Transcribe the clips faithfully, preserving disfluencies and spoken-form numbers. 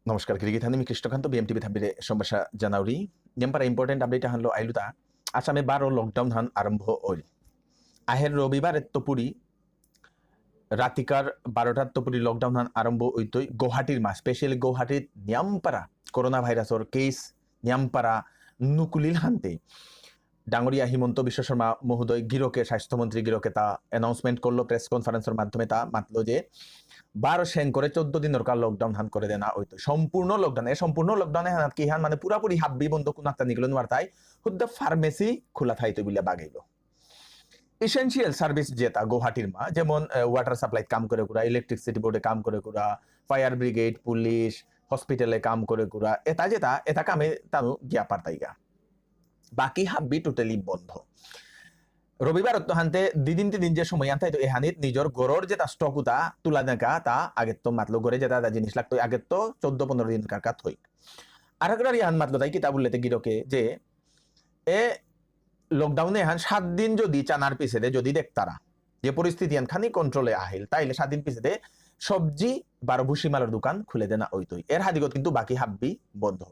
নমস্কার, গিরিগিথানি মি কৃষ্ণকান্ত, বিএমটিভি থাপিরে সম্ভাষা জানাউরি। নিয়ামপারা important update আহানলো আইলুতা। আসামে বারো lockdown হান আরম্ভ হইল। আহের রবিবার এত্তপুরি রাতিকার বারোটার তপুরি lockdown হান আরম্ভ হইতই গুয়াহাটির মা, specially গুয়াহাটির নিয়ামপারা করোনা ভাইরাসর case নিয়ামপারা নুকুলিল হানতে। ডাঙরিয়া হিমন্ত বিশ্ব শর্মা মহোদয় গিরকে, স্বাস্থ্যমন্ত্রী গিরকে তা announcement করলো press conference-র মাধ্যমে, তা মাতলো যে বারো সেন করে চোদ্দ দিনর কা lockdown হান করে দেনা হইতো। সম্পূর্ণ lockdown, এ সম্পূর্ণ lockdown এ হানাত কি হান মানে পুরাপুরি হাব্বি বন্ধ, কোনো একটা নিকলে নোয়ার তাই হুদ্দা pharmacy খোলা থাইতো বুলে বাগাইলো। Essential service যেটা গুয়াহাটির মা, যেমন আহ, water supply কাম করে কুরা, electricity board এ কাম করে কুরা, fire brigade, পুলিশ, hospital এ কাম করে কুরা, এটা যেটা এটা কামে তানু গিয়া পারতাইগা। বাকি হাব্বি totally বন্ধ। রবিবার তো হানতে দুদিন তিনদিন যে সময় আনতে তো এহানিত নিজের গরর যেটা stock উতা তুলা দেখা তা আগে তো মাতলো গরে যেটা যেটা জিনিস লাগতো আগে তো চোদ্দ পনেরো দিন কার কাত হই। আর একটা রিহান মাতলো তাই কিতা বললে তে গিরকে যে এ lockdown এ হান সাত দিন যদি চানার পিছে দে যদি দেখতারা যে পরিস্থিতি আন খানি control এ আহিল, তাইলে সাত দিন পিছে দে সবজি বারো ভুসিমালর দোকান খুলে দেনা ওইতই। এর হাদিগত কিন্তু বাকি হাব্বি বন্ধ।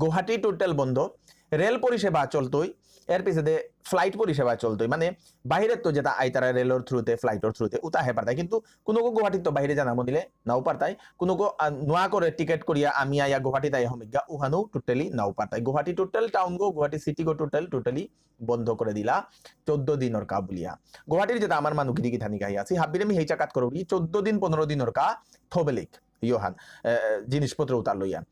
গুয়াহাটি total বন্ধ, রেল পরিষেবা চলতই, এর পিছে দে flight পরিষেবা চলতই। মানে বাইরে তো যেটা আইতারা রেলর through তে, flight র through তে, উতা হে পারতাই। কিন্তু কোনো গো গুয়াহাটিত তো বাইরে জানা মনিলে নাও পারতাই। কোনো গো, আহ, নোয়া করে টিকিট করিয়া আমি আয়া গুয়াহাটিত আয়া হমিগা, উহানো totally নাও পারতাই। গুয়াহাটি total টাউন গো, গুয়াহাটি সিটি গো total, totally বন্ধ করে দিলা চোদ্দ দিনর কা বুলিয়া। গুয়াহাটির যেটা আমার মানু গিরি গিথানি গাই আছি, হাবিরে মি হেইচা কাত করুরি চোদ্দ দিন, পনেরো দিনর কা থবেলিক, ইয়োহান, এ, এ, জিনিসপত্র উতার লইয়া।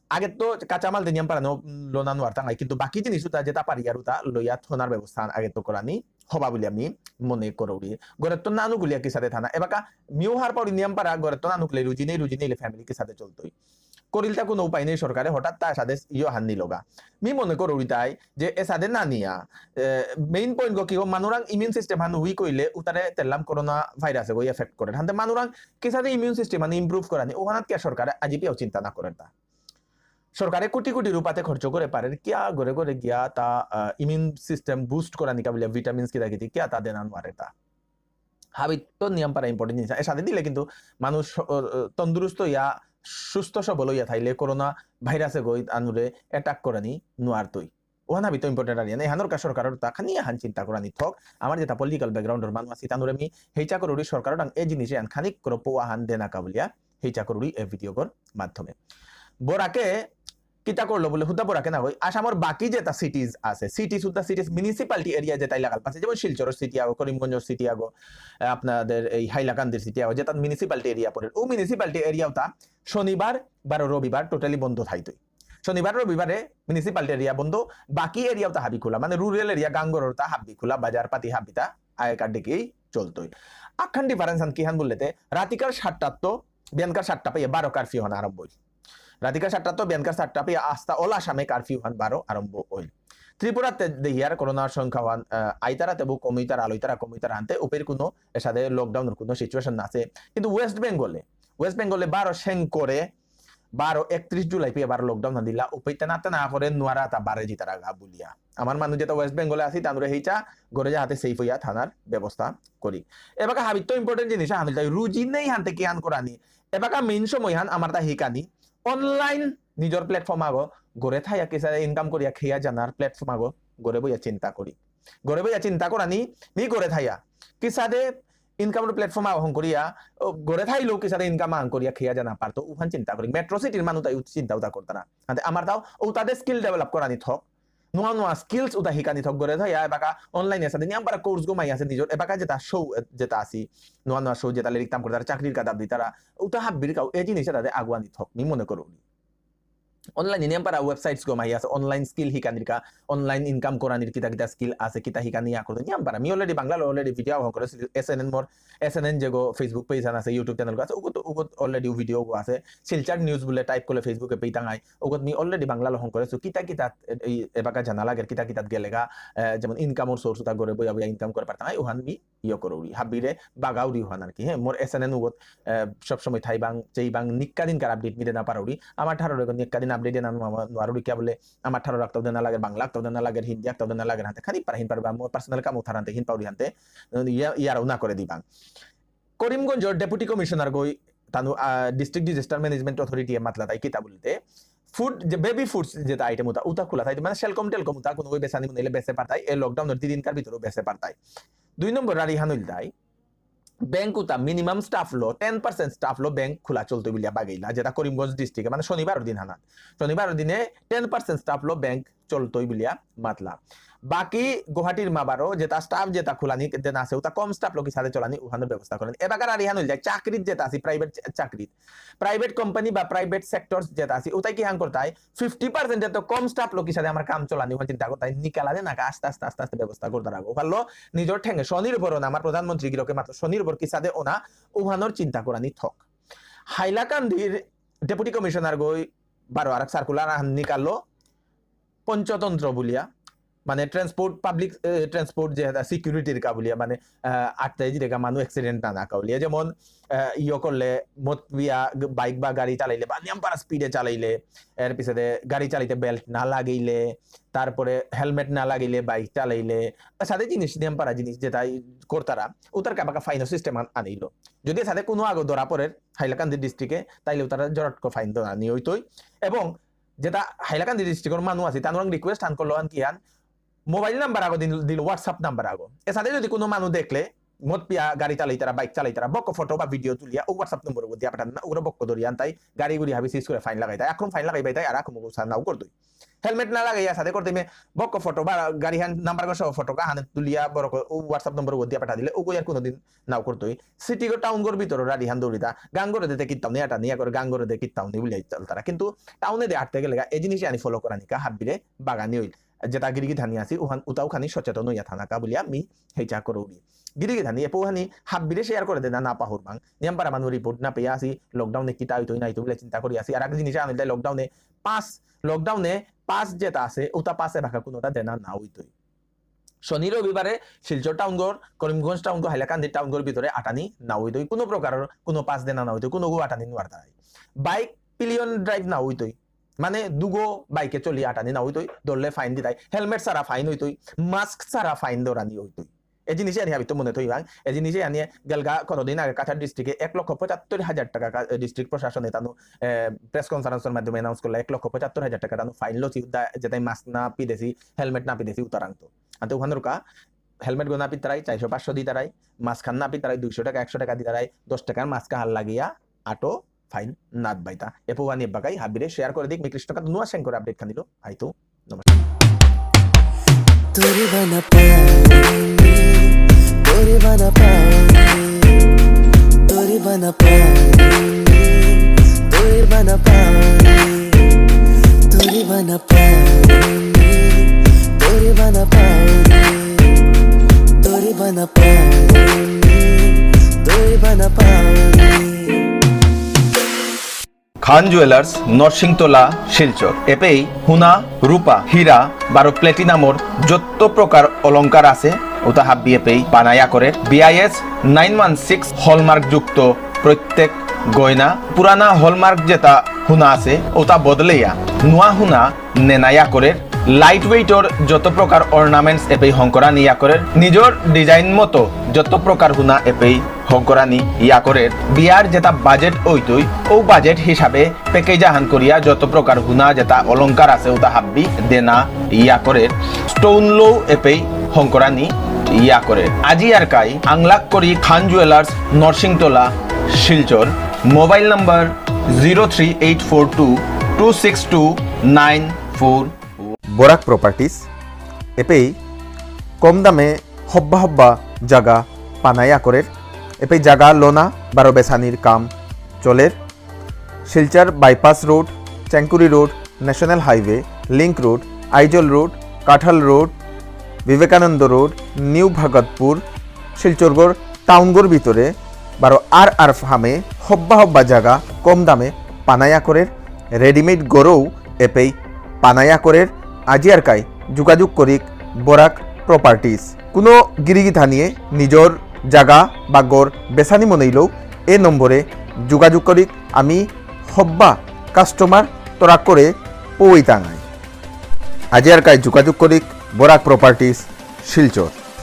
আগে তো কাঁচামাল দে নিয়াম পারানো লোনা নোয়ার তাঙ্গাই, কিন্তু বাকি জিনিস উতা যেটা পারিয়ার উতা লইয়া থনার ব্যবস্থা আগে তো করানি হবা বুলিয়া মি মনে করুরি। গরে তো নানু গুলিয়া কিসাদে থানা। এবাকা মিউ হার পাউরি নিয়াম পারা গরে তো নানু গুলিয়া রুজি নেই, রুজি নেই family কিসাদে চলতই। করিলতা কোনো উপায় নেই সরকারে, হঠাৎ তা এসাদে ইয়ো হান নিলগা। মি মনে করুরি তাই যে এসাদে না নিয়া, এ, main point গো কি গো, মানুরাং immune system হান weak হইলে উতারে তেলাম করোনা ভাইরাসে গো affect করে। হানতে মানুরাং কিসাদে immune system হান improve করানি, ওখানাত কিয়া সরকারে আজি পিয়াও চিন্তা না করে তা। সরকারে কোটি কোটি রুপাতে খরচ করে পারে, কিয়া গরে গরে গিয়া তা, আ, immune system boost করানি কা বুলিয়া vitamins কিতা কিতি, কিয়া তা দেনা নোয়ারে তা। হাবিত তো নিয়াম পারা important জিনিস। এসাদে দিলে কিন্তু মানুষ, আ, আ, তন্দুরুস্ত ইয়া, সুস্থ সবল ইয়া থাইলে করোনা ভাইরাসে গই আনুরে attack করানি নোয়ারতই। ওহান হাবিত important আর ইয়ান। এহানর কা সরকারর তা খানি আহান চিন্তা করানি থক। আমার যেটা political background র মানু আছি, তানুরে মি হেইচা করুরি সরকারর ডাং এ জিনিসে আন খানিক করপো আহান দেনা কা বুলিয়া হেইচা করুরি এ video গর মাধ্যমে। বরাকে কিতা করলো বুলে হুদা বরাকে না কই, আসামর বাকি যেটা cities আছে, cities হুদা cities municipality area যেটা এলাকার পাশে, যেমন শিলচরর city আগো, করিমগঞ্জর city আগো, আপনাদের এই হাইলাকান্দির city আগো, যেটা municipality area পড়ে, ও municipality area তা শনিবার বারো রবিবার totally বন্ধ থাইতই। শনিবার রবিবারে municipality area বন্ধ, বাকি area তা হাবি খোলা, মানে rural area গাঙ্গরর তা হাবি খোলা, বাজার পাতি হাবি তা আগেকার দিকেই চলতই। আখান difference হান কিহান বললেতে, রাতিকার সাতটা তো বিয়ানকার সাতটা পেয়ে বারো curfew হান আরম্ভ হইল। রাতিকার সাতটা তো বিয়ানকার সাতটা পেয়ে আস্তা all আসামে curfew হান বারো আরম্ভ হইল। ত্রিপুরাতে দেহিয়ার করোনার সংখ্যা হান, আহ, আইতারাতে বউ কমিতারা, আলইতারা কমিতারা হানতে উপের কোনো এসাদে lockdown র কোনো situation না আছে। কিন্তু ওয়েস্ট বেঙ্গলে, ওয়েস্ট বেঙ্গলে বারো সেন করে বারো একত্রিশ জুলাই পেয়ে বারো lockdown না দিলা, উপেইতে না তে না করে নোয়ারা তা বারে জিতারা গা বুলিয়া। আমার মানুষ যেটা ওয়েস্ট বেঙ্গলে আছি, তানুরে হেইচা গরে যাহাতে safe হইয়া থানার ব্যবস্থা করি। এবাকা হাবিত তো important জিনিস হান তাই রুজি নেই হানতে কি হান করানি। এবাকা main সময় হান আমার তা হিকানি online নিজের platform আগো গরে থাইয়া কিসাদে income করিয়া খেয়া জানার platform আগো গরে বইয়া চিন্তা করি। গরে বইয়া চিন্তা করানি নি গরে থাইয়া কিসাদে income platform আহং করিয়া, ও, গরে থাইলেও কিসাদে income আহং করিয়া খেয়া জানা পারতো, উহান চিন্তা করি। Metro city র মানু তাই উত-, চিন্তা উতা করতারা। আতে আমার তাও ও তাদের skill develop করানি থক। নোয়া নোয়া skills উতা হিকানি থক গরে থাইয়া, এবাকা online এসাদে নিয়াম পারা course গো মাই আছে নিজের, এবাকা যেটা show, যেটা আসি, নোয়া নোয়া show যেটা লিখতাম করতারা, চাকরির কাদাব দিতারা, উতা হাব্বির কাউ, এই জিনিসটা তাদের আগুয়ানি থক, মি মনে করুরি। Online এ নিয়াম পারা websites গো মাই আছে, online skill হিকানির কা, online income করানির কিতা কিতা skill আছে, কিতা হিকানি ইয়া করতে নিয়াম পারা। Me already Bangla already video আহ্বান করে, এসএনএন মোর, এসএনএন যেগো Facebook page আন আছে, YouTube channel গো আছে, উগত, উগত already video গো আছে। শিলচর news বুলে type করলে Facebook এ পেইতাঙাই। উগত মি already বাংলা লহং করেসু, কিতা কিতা এই এবাকা জানা লাগের, কিতা কিতা গেলেগা, আহ, যেমন income র source উতা গরে বইয়া বইয়া income করে পারতাঙাই, উহান মি ইয়ে করুরি, হাবিরে বাগাউরি হান আর কি, হ্যাঁ, মোর এসএনএন উগত, আহ, সবসময় থাইবাং, চেইবাং, নিক্কা দিন কার update মি দেনা পারুরি, আমার ঠারর এগো নিক্কা দিন update দেনা নুয়া-, নুয়ারুরি কিয়া বুলে, আমার ঠারর আক্তাও দেনা লাগের, বাংলা আক্তাও দেনা লাগের, হিন্দি আক্তাও দেনা লাগের, হানতে খানি পারা হিন পারবা, মোর personal কাম উঠার হানতে হিন পাউরি হানতে, ইয়া-, ইয়ারাও না করে দিবাং। করিমগঞ্জর deputy commissioner গই তানু, আহ, District Disaster Management Authority এ মাতলা তাই কিতা বুলতে, ফুড যে বেবি ফুডস যেতা আইটেম উতা, উতা খোলা থাইতো, মানে সেলকম টেলকম উতা কোনো বেসানি মনে হইলে বেসে পারতাই, এ লকডাউনর দুই দিনকার ভিতরে বেসে পারতাই। দুই নম্বর রারি হানুইল তাই, ব্যাংক উতা মিনিমাম স্টাফ লো, টেন পার্সেন্ট স্টাফ লো ব্যাংক খোলা চলতো বুলিয়া বাগেইলা, যেতা করিমগঞ্জ ডিস্ট্রিক্টে, মানে শনিবার দিন হানাত। শনিবার দিনে টেন পার্সেন্ট স্টাফ লো ব্যাংক চলতই বুলিয়া মাতলা। বাকি গুয়াহাটির মাবারও যেতা স্টাফ যেতা খোলানি দেনা আছে, উতা কম স্টাফ লো কিসাদে চলানি, উহানোর ব্যবস্থা করেন। এবাকার আর ইহান হইল যায়, চাকরিত যেতা আছে, প্রাইভেট চাকরিত, প্রাইভেট কোম্পানি বা প্রাইভেট সেক্টর যেতা আছে, উতাই কি হান করতাই, ফিফটি পার্সেন্ট এত কম স্টাফ লো কিসাদে আমার কাম চলানি, ওখানে চিন্তা করতাই, নিকালা দে নাকা আস্তে আস্তে আস্তে আস্তে ব্যবস্থা করতে রাখো। ওখান লো নিজের ঠেঙে স্বনির্ভর ওনা, আমার প্রধানমন্ত্রী গিরকে মাত্র স্বনির্ভর কিসাদে ওনা, উহানোর চিন্তা করানি থক। হাইলাকান্দির ডেপুটি কমিশনার গই বারো আরেক সার্কুলার আহান নিকালো পঞ্চতন্ত্র বুলিয়া, মানে ট্রান্সপোর্ট, পাবলিক, এ, ট্রান্সপোর্ট যে সিকিউরিটির কা বুলিয়া, মানে, আহ, আটতে জিরেগা মানু অ্যাক্সিডেন্ট না না কা বুলিয়া, যেমন, আহ, ইয়ে করলে, মদ পিয়া গ-, বাইক বা গাড়ি চালাইলে, বা নিয়ম পারা স্পিডে চালাইলে, এর পিছনে গাড়ি চালাইতে বেল্ট না লাগাইলে, তারপরে হেলমেট না লাগাইলে বাইক চালাইলে, সাথে জিনিস, নিয়ম পারা জিনিস যেটাই করতারা, উতার কাবাকা ফাইন সিস্টেম আন-, আনিল। যদি সাথে কোনো আগো ধরা পড়ে হাইলাকান্দি ডিস্ট্রিক্টে, তাইলে উতারা জরটকো ফাইন দেওয়া নিয়ে হইতই। এবং যেটা হাইলাকান্দি ডিস্ট্রিক্টর মানু আছে, তানুরাং রিকোয়েস্ট আন করলো আন কি আন, মোবাইল নাম্বার আগো দিল, দিল WhatsApp নাম্বার আগো। এসাদে যদি কোনো মানু দেখলে, মদ পিয়া গাড়ি চালাইতারা, বাইক চালাইতারা, বক্ক ফটো বা ভিডিও তুলিয়া, ও WhatsApp নম্বর দিয়া পাঠান না, ওগুলো বক্ক ধরিয়া আন তাই, গাড়ি গুড়ি হাবি সিজ করে ফাইন লাগাই তাই, এখন ফাইন লাগাই পাই তাই, আর এখন মুগুসা নাও করতই। হেলমেট না লাগাইয়া সাথে করতে মে, বক্ক ফটো বা গাড়ি হান নাম্বার গো সহ ফটো কা হানে তুলিয়া, বড় করে, ও WhatsApp নম্বর দিয়া পাঠা দিলে, ও আর কোনোদিন নাও করতই। সিটি গো টাউন গর ভিতরে রাড়ি হান দৌড়িতা, গাঙ্গরে দে কিত্তাও নেই, আটা নিয়া করে গাঙ্গরে দে কিত্তাও নেই বুলিয়া চলতারা। কিন্তু টাউনে দে আটতে গেলে গা, এই জিনিস আনি ফলো করানিকা হাব্বিরে বাগানি হইল। যেটা গিরিগি ধানি আছি, উহান, উতাও খানি সচেতন হইয়া থানা কা বুলিয়া মি হেইচা করৌরি। গিরিগি ধানি, এপো হানি হাব্বিরে শেয়ার করে দেনা না পাহুরবাং। নিয়াম পারা মানু রিপোর্ট না পেয়ে আসি, লকডাউনে কিতা হইতই না হইতই বুলে চিন্তা করি আসি। আর এক জিনিস আনিল তাই লকডাউনে পাস, লকডাউনে পাস যেটা আছে, ওটা পাসে বাকা কোনোটা দেনা না হইতই। শনি রবিবারে শিলচর টাউনগর, করিমগঞ্জ টাউনগর, হাইলাকান্দি টাউনগর ভিতরে আটানি না হইতই, কোনো প্রকারর কোনো পাস দেনা না হইতই, কোনো গো আটানি নোয়ার তাই। বাইক পিলিয়ন ড্রাইভ না হইতই, মানে দুগো বাইকে চলি আটানি না হইতই, ধরলে ফাইন দিতাই, হেলমেট ছাড়া ফাইন হইতই, মাস্ক ছাড়া ফাইন ধরানি হইতই। এই জিনিসে আনি হাবিত মনে থইবাং, এই জিনিসে আনি গেলগা কতদিন আগে কাছাড় ডিস্ট্রিক্টে এক লক্ষ পঁচাত্তর হাজার টাকা কা-, এ, ডিস্ট্রিক্ট প্রশাসনে তানু, এ, প্রেস কনফারেন্সের মাধ্যমে অ্যানাউন্স করলে এক লক্ষ পঁচাত্তর হাজার টাকা তানু ফাইন লসি দা-, যেটাই মাস্ক না পিদেছি, হেলমেট না পিদেছি উতারাংতো। আনতে ওখানোর কা হেলমেট গো না পিতারাই, চারশো পাঁচশো দিতারাই, মাস্ক খান না পিতারাই, দুইশো টাকা, একশো টাকা দিতারাই, দশ টাকার মাস্ক হার লাগিয়া আটো ফাইন নাত বাইতা। এপো ওয়ানি বাকাই হাবিরে শেয়ার করে দিক, মি কৃষ্ণকান্ত নুয়া সেন করে আপডেট খানিলো, আইতো। নমস্কার। তোরে বানা পাওনি, তোরে বানা পাওনি, তোরে বানা পাওনি, তোরে বানা পাওনি, তোরে বানা পাওনি, তোরে বানা পাওনি, তোরে বানা পাওনি, তোরে বানা পাওনি। খান জুয়েলার্স, নরসিংতলা, শিলচর। এপেই হুনা, রূপা, হীরা, বারো প্লেটিনামর যত প্রকার অলংকার আছে, ওটা হাব্বি এপেই বানায়া করে। BIS nine one six hallmark যুক্ত প্রত্যেক গয়না, পুরানা হলমার্ক যেটা হুনা আছে, ওটা বদলেয়া নোয়া হুনা নেনা ইয়া করের। লাইট ওয়েটর যত প্রকার অর্নামেন্টস এপেই হংকরানি ইয়া করের। নিজর ডিজাইন মতো যত প্রকার হুনা এপেই হংকরানি ইয়া করের। বিয়ার যেটা বাজেট ওইতই, ও বাজেট হিসাবে প্যাকেজ আহান করিয়া যত প্রকার হুনা যেটা অলংকার আছে ওটা হাব্বি দেনা ইয়া করের। স্টোন লো এপেই হংকরানি ইয়া করের। আজি আর কাই আংলাক করি Khan jewellers, Narsingtola, Silchar. Mobile number zero three eight four two two six two nine four. Barak properties এপেই কম দামে হব্বা হব্বা জাগা পানায়া করের। এপেই জাগা লোনা বারো বেসানির কাম চলের। Silchar bypass road, Chengkuri road, national highway, link road, Aizawl road, Kathal road, Vivekananda road, new Bhagatpur, শিলচরগর টাউনগর ভিতরে বারো আর আর ফার্মে হব্বা হব্বা জাগা কম দামে পানায়া করের। রেডিমেড গরৌ এপেই পানায়া করের। আজি আর কাই যোগাযোগ করিক বরাক প্রপার্টিজ। কোনো গিরিগিথানিয়ে নিজর জাগা বা গর বেসানি মনেইলেও এ নম্বরে যোগাযোগ করিক। আমি হব্বা কাস্টমার তরাক করে পৌইতাঙাই। আজি আর কাই যোগাযোগ করিক বরাক প্রপার্টিজ, শিলচর।